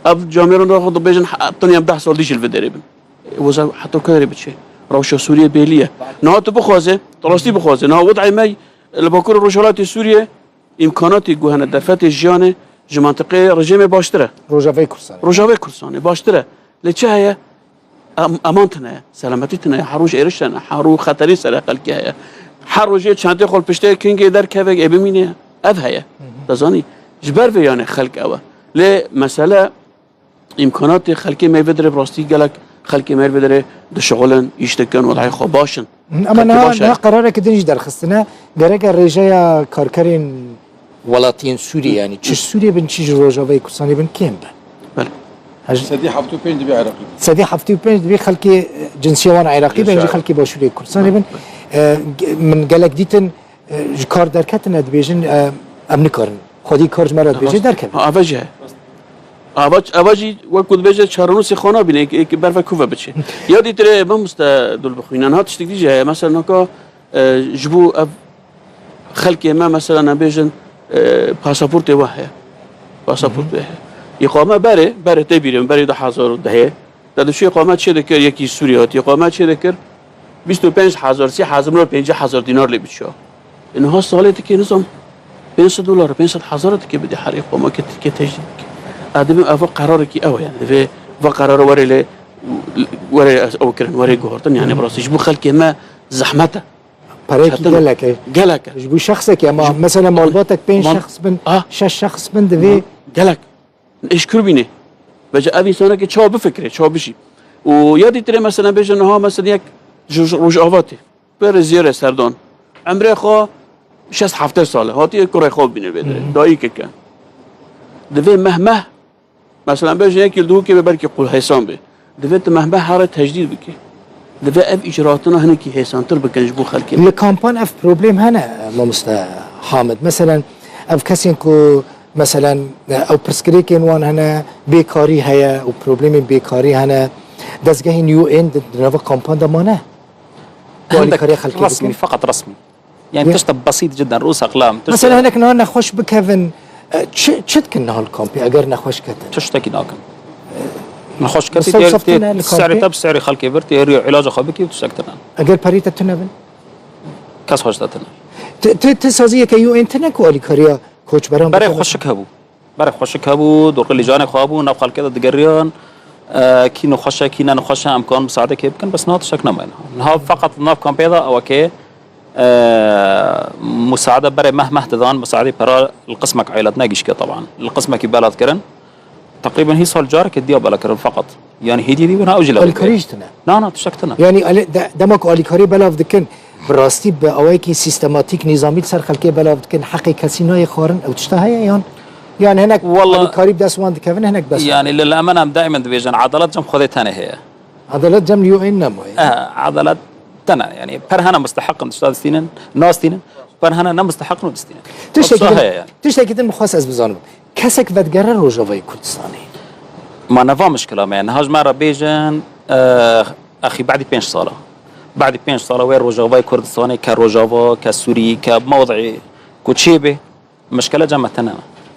Ev camêran da xwe dibêjin, he-, tenê em deh sal dî jî li vê derê bin. Wisa heta ku derê biçe? Rewşa Sûriyê bêlî ye. Niha tu bixwaze, tu rastî bixwaze. Niha widayê me li Bakurê Rojhilatê Sûriyê îmkanatê ku hene derfetê jiyanê ji mentiqeyê rejîmê baştir e. Rojavayê Kurdistanê. Rojavayê Kurdistanê baştir e. Lê çi heye? Em-, eman tune ye, selametî tune ye, her roj êriş tune, her roj xeterî ser xelkê heye. Her rojê çentê xwe li piştê kingê derkeve, ê bimîne. Ev heye. Hı hı. Te zanî? Ji ber vê yanê xelk ew e. Lê mesele îmkanatê xelkê me vê derê bi rastî gelek xelkê me vê derê dişixulin, îş dikin, wedayê xwe baş in. Ama Xelkê niha, baş e. niha qerareke din jî derxistine. Gereke rêjeya karkerên welatiyên Sûriyê, yani çi ji Sûriyê bin, çi ji Rojavayê Kurdistanê bin, kêm be. Belê. Hej- Sedî heftê û pênc dibî Iraqî bin. Sedî heftê û pênc dibî xelkê cinsiya wan Iraqî bin, Yaşa. jî xelkê Başûrê Kurdistanê bin. Belê. E, ge-, min gelek dîtin, e, ji kar derketine dibêjin, e, em nikarin. Xwedî kar ji me re dibêje, Rast. derkevin. Ha, eve jî heye. Ava, ava jî wek ku dibêje çarenûsê xwe nabîne, ê, ê, berve ku ve biçe. Ya dîtirê mamoste dul bixwîne. Niha tiştek dî jî heye. Mesela naka, e, ji bo ev xelkê me, mesela, em bêjin, e, pasaportê we heye. Pasaport Hı hı. wê heye. Îqame berê, berê tê bîrê min, berê du hezar û dehê. Te diçû îqame çê dikir, yekî Sûriyê hatî îqame çê dikir, bîst û pênc hezar, sî hezar, pêncî hezar dînar lê biçiya. E, niha salê dikê, nizam, pênc sed dolar, pênc sed hezar dikê bidê her îqame ke Tirkiye tecdîd bike. Ez dibim eva qerarekî ew e, yani divê va qerara were lê, were ew kirin, were guhartin, yani Hı. bi rastî ji bo xelkê me zehmet e. Pereyekî Çetin e. gelek e. Gelek e. Ji bo şexsekî, ama Ji- mesela malbatek pênc Mal- şexs bin, Ah. şeş şexs bin divê Gelek. Eşkir bîne. Vece ev însanekî çawa bifikire, çawa bijî. Û ya dîtirê mesela bêje niha mesela yek ji Rojava tê. Pêrê zêre serdan. Emrê xwe şêst heftê sal e. Hatiye kurê xwe bîne vê derê. Hı hı. Dayikek e. Divê meh meh, mesela bêje yek yil duhokê be belkî qul hêsan be. Divê tu meh meh here tecdîd bike. Divê ev îcraatina hinekî hêsantir bikin ji bo xelkê. Li kampan ev problem hene, mamoste Hamid. Meselen, ev kesên ku, meselen, ew pirsgirêkên wan hene, bêkarî heye û problemên bêkarî hene, dezgehên U N di, di nava kampan de mane. Hindek Alîkariya xelkê resmî, bikin. feqet resmî. Yani Ya. tişta besît cidden, rûsa qlam, tişta Mesela hinek niha nexweş bikevin, e, çi, çi dikin niha li kampê eger nexweş ketin? Tiştekî nakin. Nexweş ketî Mesela tê, saf tine tê li serê kampê? te bi serê xelkê vir, tê hêrî îlaca xwe bikî û tiştek tine. Eger perî te tune bin? Kes xweş te tine. Ti, ti, ti saziyeke U N tine ku alîkariya koçberan Berê bike? xweşik hebû. Berê xweşik hebû, dorqê lîcanê xwe hebû, nav xelkê de digeriyan. E, kî nexweş e, kî ne nexweş e, em kan misaadekê bikin, bes niha tiştek nemaye niha. Niha feqet nav kampê de ewekê, e, musaade berê meh meh didan, musaadê pera li qismek eylet ne gişke taban. Li qismekî belav kirin. Teqrîben hî sal careke diya bela kirin feqet. Yani hêdî dî bûn, ha, ew jî lewê Alîkarî be. jî tune. Na, na, tiştek tune. Yani, alê-, de-, dema ku alîkarî belav dikin, bi rastî bi awayekî sîstematîk, nîzamî li ser xelkê belav dikin, heqê kesî nayê xwarin, ew tişta heye yan? Yani, hinek Walla alîkarî bi dest wan dikevin, hinek bes. Yani, li, li emen em daîmen dibêjin, edalet cem Xwedê tenê heye. Edalet cem U N nemaye. Eh, edalet Tene, yani per hene musteheq in tişta distînin, nastînin, per hene ne musteheq in û distînin. Tiştekî Wisa din, heye yani. Tiştekî din bixwest ez bizanim. Kesek vedigere Rojavayê Kurdistanê. Ma neva mişkila me, niha ji me re bêjin, eh, axî badî pênc sala. Badî pênc sala wê Rojavayê Kurdistanê ke Rojava, ke Sûrî, ke mewdî ku çê be, mişkile cem me tene ne.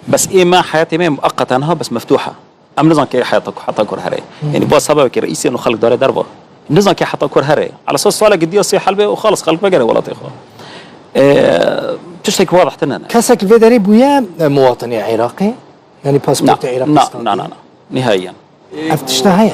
Bes ê me heyatê me mueqet e niha bes meftuh e. Em nizan kê heta, heta kur here. Yanî va sebebekî reîsê û xelk dare derva. Nizan kê heta kur here. Ala esas salek diya sê helbê û xalis xelk vegere welatê xwe. Ee, tiştek wadih tine ne. Kesek li vê derê bûye, e, muwatinê Iraqê? Yanî pasportê Iraqê Na, standiye? Na, na, na. Nihaiyen. Ev tişta heye?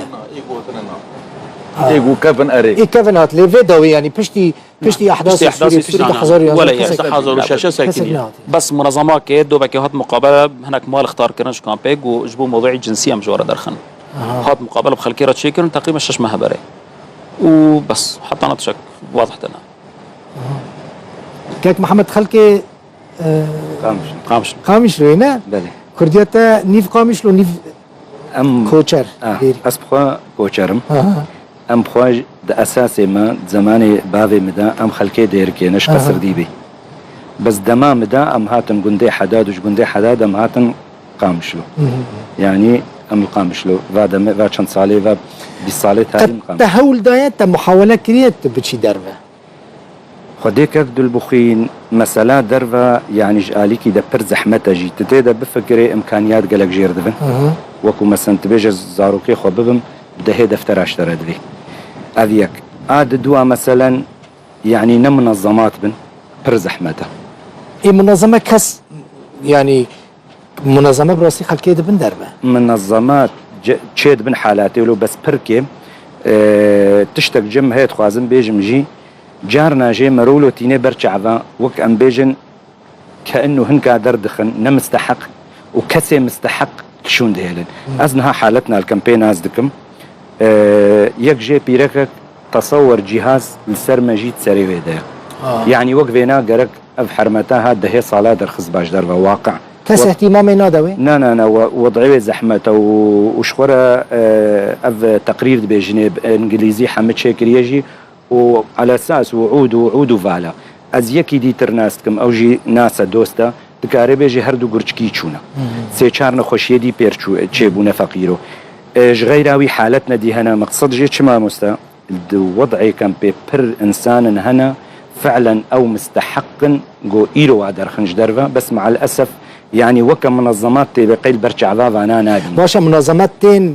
Ê ku kevin erê. Ê kevin hat, lê vê dawî, yanî piştî Piştî ehdasê Sûriyê, piştî du hezar û yanzdeh, wele kesek, kesek nehatiye. Bes munezema ke dobekê hat muqabele, hinek mal xtar kirin ji kampê, got ji bo mewduî cinsî em ji we re derxin. Aha. Hat muqabele bi xelkê re çêkirin, teqrîben şeş meh berê. Û bes, heta na tişek wadih tine. Aha. Kek Mihemed xelkê, e, Qamişlo. Qamişlo. Qamişloyê ne? Belê. Kurdiya te nîv Qamişlo, nîv Em, Koçer, ah, dêrî. Ez bi xwe koçer im. Aha. Em bi xwe di esasê me, di zemanê bavê min de em xelkê Dêrikê ne, ji Aha. Qesirdî bî. Bes dema min de em hatin gundê Hedad û ji gundê Hedad em hatin Qamişlo. Hı hı. Yanî em li Qamişlo, va demê, va çend salê, va bîst salê tarî em Qam-, Te hewl daye, te muhawele kiriye tu biçî derve? Xwedê kevdil bixwîn, mesela derve, yanî ji alîkî de pir zehmet e jî. Tu tê de bifikirê, imkaniyat gelek jêr dibin. Hı hı. Wekû mesen tu bêje zarokê xwe bibim, bi dehê deftera ji te re divê. Ev yek. A di dua meselen, yanî ne munezemat bin, pir zehmet e. Ê munezeme kes, yanî Munezeme bi rastî xelkê dibin derve. Munezeme ce-, çê dibin halatê wilo bes pirkê, e, tiştek cem heye dixwazim bêjim jî, carna jê mero wilo tînê ber çava, wek em bêjin, ke inu hinka derdixin, ne misteheq û kesê misteheq şûn dihêlin. Hmm. Ez niha haletna li kempê nas dikim. E, yek jê pîrekek tesewwer cîhaz li ser me jî di serê wê de ye. Ha. Yanî wek vêna gerek Ev hermeta ha dehê sala derxist baş derve waqi. Kes Wed-, ihtimamê nade wê? Na, na, na, we-, wed'ê wê zehmet e û, û ji xwe re, e, ev teqrîr dibêjinê bi îngilîzî hemî çêkiriye jî û elesas wu'ûd û wu'ûd û vala. Ez yekî dîtir nas dikim, ew jî nas e, dost e, dikare bêjê her du gurçikî çûne. Hı hı. Sê çar nexweşiyê dî pêr çû-, çêbûne feqîro. E, ji xeyra wî halet nedî hene, meqsed jê çi mamoste? Di wed'ê kempê pir însanin hene, fi'len ew misteheq in ku îro wa derxin ji derve, bes me'el esef, yanî weke munezemat tê be qey li ber çava vana nabîn. Baş e, munezemat tên,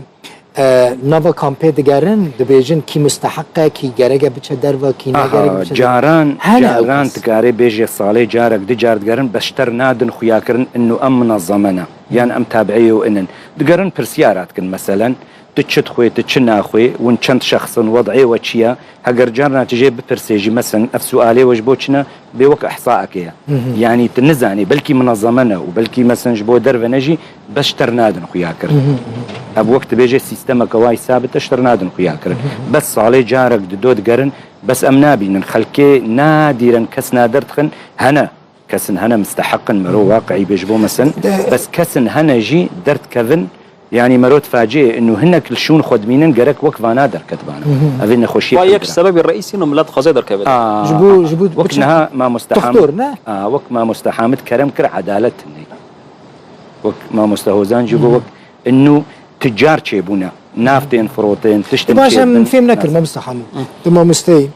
e, nava kampê digerin, dibêjin kî misteheq e, kî gerek e biçe derve, kî ne gerek e biçe derve. Aha, caran, hene ew caran kes. Dikarê bêjê salê carek du car digerin, bes ji te re nadin xuyakirin, inu em munezeme ne. Yan em tabi'ê û inin. Digerin pirsyara dikin, meselen, Tu çi dixwê, tu çi naxwê, hûn çend şexs in, wed'ê we çi ye? Heger carna tu jê bipirsê jî, mesen, ev sualê we ji bo çi ne? Bê wek ihsaekê ye. Hı hı. Yanî tu nizanî, belkî munezeme ne û belkî, mesen, ji bo derve ne jî, bes ji te re nadin xuya kirin. Hı hı, hı hı. Ev wek tu bêjê sîstemeke wa î sabit e, ji te re nadin xuya kirin. Hı hı. Bes salê carek di do digerin, bes em nabînin. Xelkê nadîren kes nader dixin, hene. Kesin hene misteheq in mero waqi'î bê ji bo mesen. De- Bes kesin hene jî derdkevin, yanî mero difacê inu hinek li şûn xwe dimînin gerek wek vana derketibane. Hı hı. Ev ê nexweşiyê Va yek pir ji sebebê reîsî ino millet dixwaze derkeve. Aa, Ji bo, ji bo wek biçim niha mamoste Hamid, doktor, ne? Aa, wek mamoste Hamid kerem kir edalet tune. Wek mamoste Hozan jî Hı hı. got wek inu ticar çêbûne. Naftên firotên, tiştin Baş em çêbûn. Fêm nekir, mamoste Hamid. Hı. Tu mamosteyî.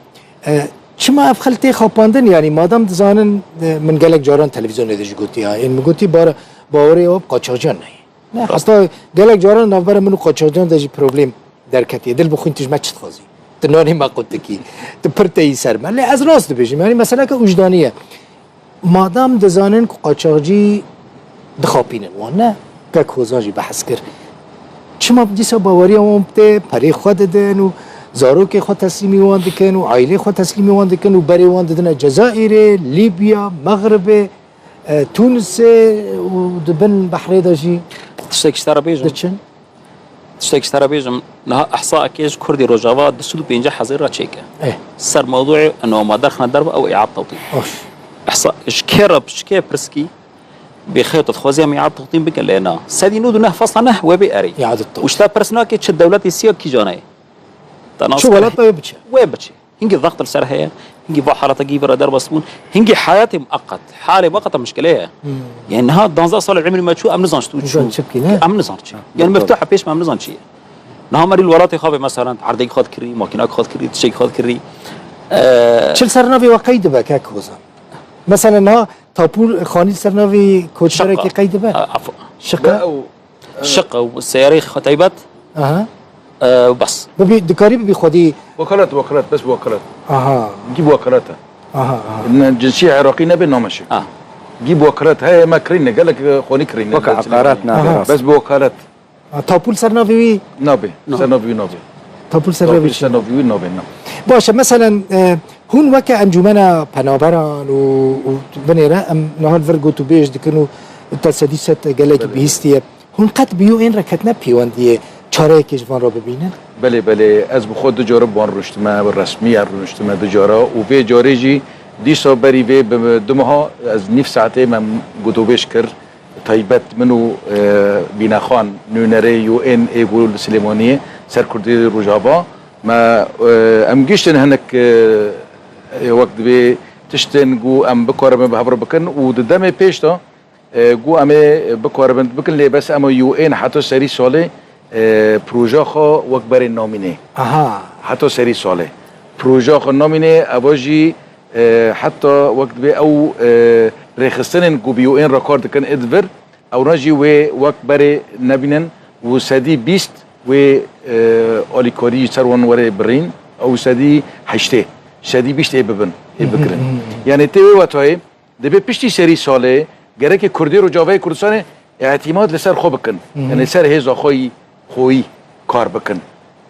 E, çima ev xel tê xapandin? Yanî madam dizanin, e, min gelek caran televîzyonê de jî gotiye. Ên min gotî bar-, bawerê ew bi qaçaxciyan neyê. Ne, heta gelek caran navbera min û qaçaxciyan de jî problem derketiye. Dil bixwîn tu ji me çi dixwazî? Tu nanê me qutikî. Tu pir teyî ser me. Lê ez rast dibêjim. Yanî meseleke wijdanî ye. Madam dizanin ku qaçaxcî dixapînin wan, ne? Kek Hozan jî behs kir. Çima dîsa baweriya wan tê, perê xwe didin û zarokê xwe teslîmî wan dikin û aîlê xwe teslîmî wan dikin û berê wan didine Cezayirê, Lîbya, Mexribê, e, Tunisê û di bin behrê de jî Tiştek ji te re bêjim. Diçin? Tiştek ji te re bêjim, niha ihsaekê ji Kurdê Rojava du sed û pêncî hezar re çêke. Eh. Ser mewdûyê eno ma derxine derve ew îad tewtîn. Baş. Ihsa, ji kê re, ji kê pirskî, bê xeyr tu dixwazî em îad tewtîn bikin lê na. Sedî nod û neh fasla neh wê bê erê. Îad tewtîn. Û ji te pirs nake çi dewletê siya kîjanê. Te nas Çi kir. Welata wê biçe. Wê biçe. Hingî zext li ser heye, hingî va haleta gî vira derbas bûn, hingî heyatê mueqet, halê mueqet e mişkile ye. Hmm. Yani niha danzdeh sal emrê me çû, em nizan çi çû. Nizan çi bikî, ne? Em nizan çi. Ha, yani doğru. Miftaha pêş me em nizan çi ye. Niha merî li welatê xwe be, mesela, erdekî xwe dikirî, makînakî xwe dikirî, tiştekî xwe dikirî. Ee, Çil ser navê we qey dibe, kek Hozan? Mesela niha tapûr xanî ser navê koçberekî qey dibe? Şiqa. Şiqa? Şiq û seyarê xwe taybet. Aha. E, bes. Bibî, dikarî bibî xwedî. Wekalet, wekalet, bes bi wekalet. Aha. Gî bi wekalet e. Aha, aha. Ne, cinsî Iraqî nebe nameşe. Ha. Gî bi wekalet heye, me kirîne, gelek, e, xonî kirîne. Weke eqaret nabe. Aha. Rast. Bes bi wekalet. Ha, tapûl ser navê wî? Nabe. No. Ser navê wî nabe. Tapûl ser navê wî ser navê wî nabe, na. Baş e, meselen, e, hûn weke encûmena penaberan û, û binêre, em niha li vir gotûbêj dikin û te sedî sed gelekî bihîstiye. Hûn qet bi U N re ketine pêwendiyê çareyekê ji van re bibînin? Belê, belê. Ez bi xwe du cara bi wan rûniştime, bi resmî ya rûniştime du cara û vê carê jî dîsa berî vê bi du meha ez nîv saetê me gotûbêj kir. Taybet min û, e, Bînexan nûnerê U N ê ku li Silêmaniyê ser Kurdê Rojava me, e, em giştin hinek, e, e, wek divê tiştin ku em bikaribin bi hev re bikin û di demê pêş de e, ku em ê bikaribin bikin, lê bes em û U N heta serî salê, e, proja xwe wek berê namînê. Aha. Heta serî salê. Proja xwe namînê, eva jî, e, heta wek divê ew, e, rêxistinên ku bi U N re kar dikin ê di vir, ewna jî wê wek berê nebînin û sedî bîst wê, e, alîkarî ji ser wan were birîn, ew sedî heştê, sedî bîst ê bibin, ê bikirin. Hı hı, hı hı. Yani tê wê wetayê, Dibê piştî serî salê gerekê Kurdê Rojavayê Kurdistanê îtîmat li ser xwe bikin. Hı hı. Yani li ser hêza xwe yî xweyî kar bikin.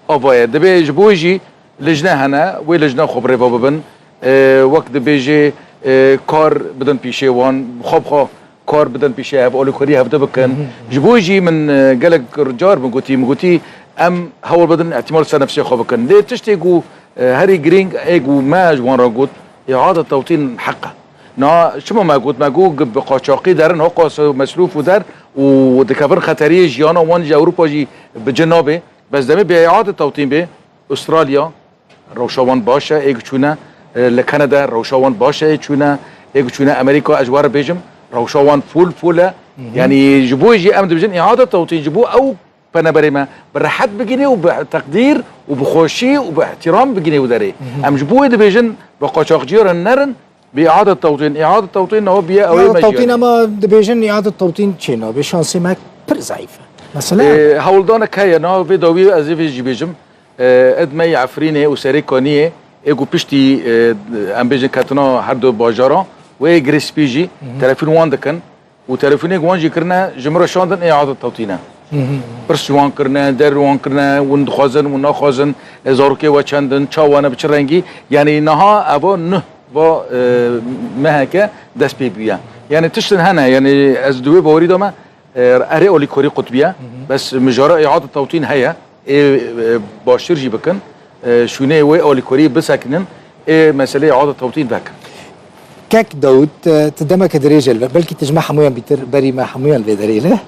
Ava ye. Dibê ji bo wê jî lijne hene, wê lijne xwe bi rêve bibin. E, wek dibêjê, e, kar bidin pîşê wan, xwe bi xwe kar bidin pîşê hev, alîkarî hevdî bikin. Hı hı. Ji bo wê jî min, e, gelek car min gotî, min gotî em hewl bidin îtîmat li ser nefsê xwe bikin. Lê tiştê ku, e, herî girîng ê ku me ji wan re got, îade tewtîn heq e. Na, çima me got? Me got, bi qaçaxî derin, hoqas mesrûf û der û dikevin xeteriyê jiyana wan ji Ewropa jî bi cih nabe. Bes demê bi îade tewtîn bê, Australya, rewşa wan baş e, ê ku çûne, e, li Kanada, rewşa wan baş e, ê çûne, ê ku çûne Amerîka, ez ji we re bêjim, rewşa wan fûl, fûl e. Hı hı. Yanî ji bo jî em dibêjin îade tewtîn, ji bo ew penaberê me bi rehet bigihîne û bi teqdîr û bi xweşî û bi îhtîram bigihîne wî derê. Hı hı. Em ji bo wê dibêjin bi qaçaxciya re nerin, bi îade tewtîn. Îade tewtîn niha bûye ew ê me tewtîn jî. Ama dibêjin îade tewtîn çê nabe. Şansê me pir zayîf e. Mesela? E, hewldanek heye, niha vê dawiyê ez ê vê jî bêjim. E, ed me yê Efrînê û Serê Kaniyê, ê ku piştî, e, em bêjin ketina her du bajara, wê yê Girê Spî jî, hı hı, telefon wan dikin. Û telefonê ku wan jî kirine, ji min re şandin, ê îade tewtîn e. Hı hı. Pirs ji wan kirine, der wan kirine, hûn dixwazin, hûn naxwazin, e, zarokê we çend in, çawa ne, bi çi rengî? Yanî niha eva nuh va, e, meheke dest pê bûye. Yanî tiştin hene, yanî ez di wê bawerî de me, e, erê alîkarî qutbiye, hı hı, bes mijara îade tewtîn heye. ê, e, baştir jî bikin, e, şûneyê wê alîkariyê bisekinin, ê meseleyê îade tewtîn vekin. Kek Dawûd, e, tu demeke dirêj e li vir, belkî tu ji me hemûyan bîtir, berî me hemûyan vê derê li.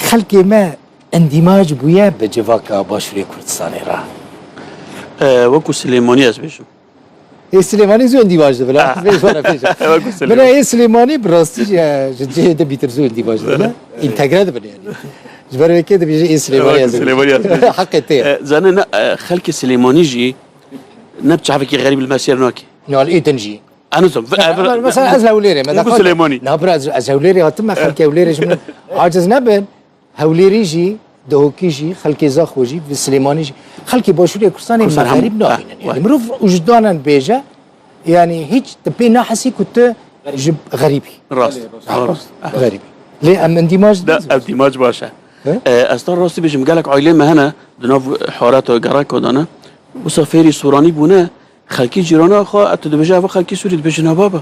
Xelkê me endîmac bûye bi civaka Başûrê Kurdistanê re. E, wekû Silêmanî ez bêjim. Ê Silêmanî zû endîmac dibin, ha? Ah. Vê ji wan re pêş e. Wekû Silêmanî. Bira ê Silêmanî bi rastî jî, e, ji cihê din bîtir zû endîmac dibin, ha? Întegre dibin yanî. Ji ber wê kê dibêje ê Silêmanî ez dibêjim. Wekû Silêmanî ez dibêjim. Heqê tê. E, zanî ne, e, xelkê Silêmanî jî ne bi çavekî xerîb li me sêr nake. Ya li ê din jî. Eno zom, e, e, mesela ez li Hewlêrê me. Wekû Silêmanî. Na bira ez, ez Hewlêrê hatim me, xelkê Hewlêrê ji min aciz nebin. Hewlêrî jî, Dihokî jî, xelkê Zaxo jî, bi Silêmanî jî, xelkê Başûrê Kurdistanê me xerîb nabînin. Yanî mirov wijdanen bêje, yanî hîç tu pê nahesî ku tu ji xerîbî. Rast. Rast. Xerîbî. Lê em endîmac. Endîmac baş e. He? E, ez ta rastî bêjim, gelek aîlê me hene, di nav Hareta Gereka de ne. Wisa fêrî Sûranî bûne, Xelkî cîrana xwe, e, tu dibêje, eva xelkî Sûrî dibêje, na baba.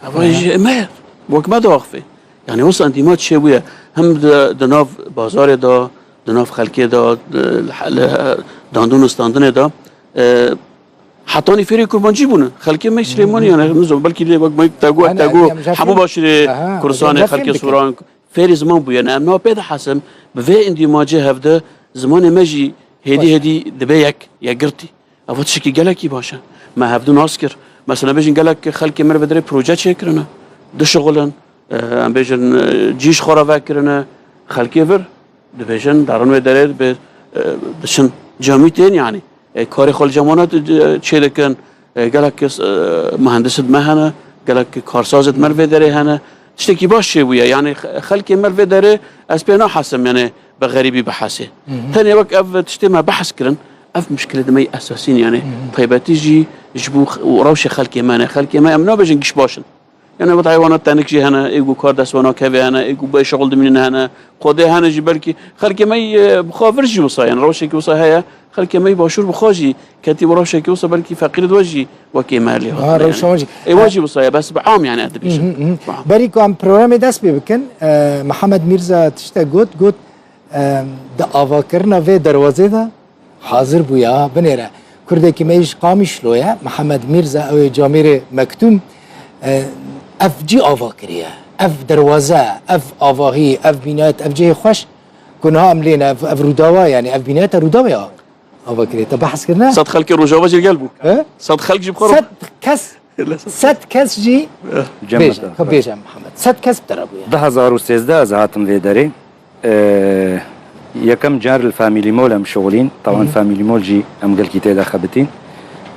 Eva jî me ye. Wek me diaxivê. Yanî wisa endîmac çêbûye. Hem di, di nav bazarê de, di nav xelkê de, di, li, li, dandin û standinê de, e, hetanî fêrê kurmancî bûne. Xelkê me Silêmanî, yanî, nizam, belkî lê wek me te got, te got, hemû başûrê Kurdistanê, xelkê Sûran, fêrê ziman bûye. Yanî em niha pê dihesin, bi vê endîmacê hevde zimanê me jî hêdî hêdî dibe yek, yekgirtî. Ev tiştekî gelekî baş e. Me hevdû nas kir. Mesela bêjin gelek xelkê me vê derê proje çêkirine. Dişixulin, e, em bêjin, e, cî ji xwe re vekirine. Xelkê vir dibêjin, derin vê derê dibê, e, diçin camî tên yanî. E, karê xwe li cem wana, e, çê dikin. E, gelek kes, e, muhendis di me hene, gelek karsaz di me li vê derê hene. Tiştekî baş çêbûye. Yanî xe-, xelkê me li vê derê ez pê nahesim, yanî bi xerîbî bihesê. Tenê wek ev tiştê me behs kirin, ev mişkilê di me yî esasî ne. Yanî taybetî jî ji bo x-, û rewşê xelkê me ne. Xelkê me em nabêjin giş baş in. Yanî wet heywana tenik jî hene, ê ku kar dest wana kevê hene, ê ku bê şixul dimînin hene. Xwedê hene jî belkî xelkê me yî, e, bi xwe vir jî wisa, yanî rewşekî wisa heye. Xelkê me yî başûr bi xwe jî ketî bi rewşekî wisa belkî feqîrê di we jî wekê me lê Ha, hatin, rewşa yanî. Wan jî. Ê we jî wisa ye, bes bi am yanî ez dibêjim. Bi am. Berî ku em programê dest pê bikin, e, Mihemed Mîrza tiştek got, got, e, di avakirina vê derwazê de hazir bûye, ha, binêre. Kurdekî me yî ji Qamişlo ye, Mihemed Mîrza, ew ê camêrê Mektûm, e, ev cî ava kiriye. Ev derwaze, ev avahî, ev bînayet, ev cihê xweş ku niha em lê ne, ev, ev Rûdawa, yanî ev bînayeta Rûdawê a-, ava kiriye. Te behs kirine? Sed xelkê Rojava jê gel bû. He? Sed xelk jî bi xwe re Sed kes, sed kes jî Cem bêje, Mete. Ka bêje Mihemed. Sed kes bi te re bûye. Du hezar û sêzdeh ez hatim vê derê. Ee, yekem car li Family Mall em şixulîn. Taban Family Mall jî em gelkî tê de xebitîn.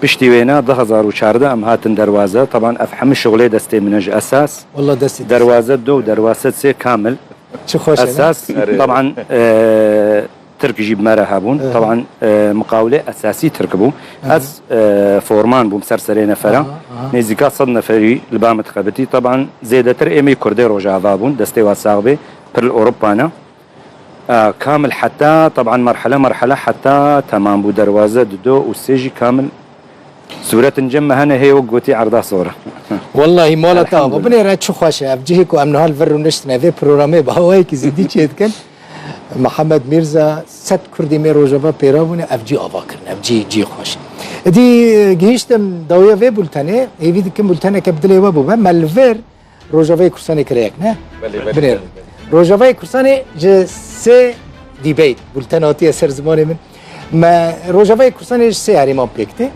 Piştî wêna du hezar û çardeh em hatin derwaze. Taban ev hemû şixulê destê min e ji esas. Wallah destê te. Derwaze du, derwaze sê kamil. Çi xweş e, ne? Esas, Erê. Taban, ee, Tirk jî bi me re hebûn. Aha. Taban, ee, miqawilê esasî Tirk bû. Aha. Ez, ee, forman bûm ser serê nefera. Aha, aha. Nêzîka sed neferî li ba min dixebitî. Taban zêdetir êmî Kurdê Rojava bûn. Destê wa sax bê. Pir li Ewropa ne. Ee, kamil heta, taban merhele merhele heta temam bû. Derwaze dido û sê jî kamil sûretin cem me hene hê wek gotî erda sor e. Wallahî mala te ava. Elhamdulillah. Binêre çi xweş e. Ev cihê ku em niha li vir rûniştine vê programê bi awayekî zêdî çêdikin. Mihemed Mîrza sed Kurdê me Rojava pêra bûne, ev cî ava kirine, ev cî, cî xweş e. Êdî, e, gihîştim dawiya vê bultenê, hêvî dikim bulteneke bi dilê we bûbe. Me li vir Rojavayê Kurdistanê kire yek, ne? Belê, belê, Binêrin. Belê, belê. Rojavayê Kurdistanê ji sê debate, bulten hatiye ser zimanê min. Me Rojavayê Kurdistanê ji sê herêman pêk tê.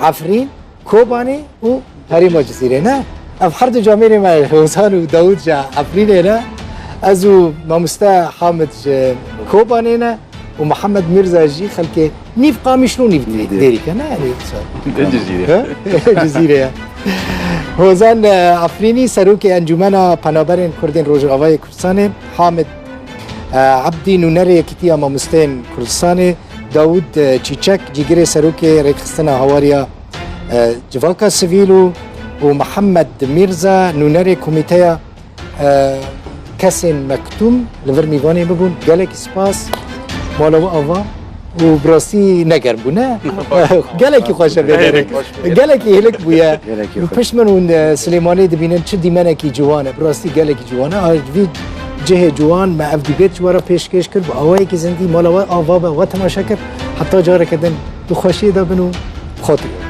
Efrîn, Kobanê û Herêma Cizîrê, ne? Ev her du camêrê me, Hozan û Dawûd ji Efrînê ne. Ez û mamoste Hamid ji Kobanê ne. û Mihemed Mîrza jî xelkê nîv Qamişlo, nîv Nîv Dê-, Dêrî. Dêrî ke ne, yanî, De Cizîrê. He? Cizîrê ye. Hozan, e, Efrînî, serokê Encûmena Penaberên Kurdên Rojavayê Kurdistanê, Hamid, e, Ebdî, nûnerê Yekîtiya Mamosteyên Kurdistanê, Dawûd, e, Çîçek, cîgirê serokê Rêkxistina Hawariya, e, Civaka Sivîl û, û Mihemed Mîrza, nûnerê Komîteya e, kesên Mektûm li vir mîvanê min bûn. Gelekî spas. Mala we ava û bi rastî ne germ bû, ne? Gelekî xweş e vê derê. Gelekî hêlik bûye. Gelekî xweş. Pişt min hûn, e, Silêmaniyê dibînin, çi dîmenekî ciwan e. Bi rastî gelekî ciwan e. A, vî cihê ciwan me ev dîbêt ji we re pêşkêş kir. Bi awayekî zindî mala we ava be, we temaşe kir. Heta careke din di xweşiyê de bin û bi xatirê we.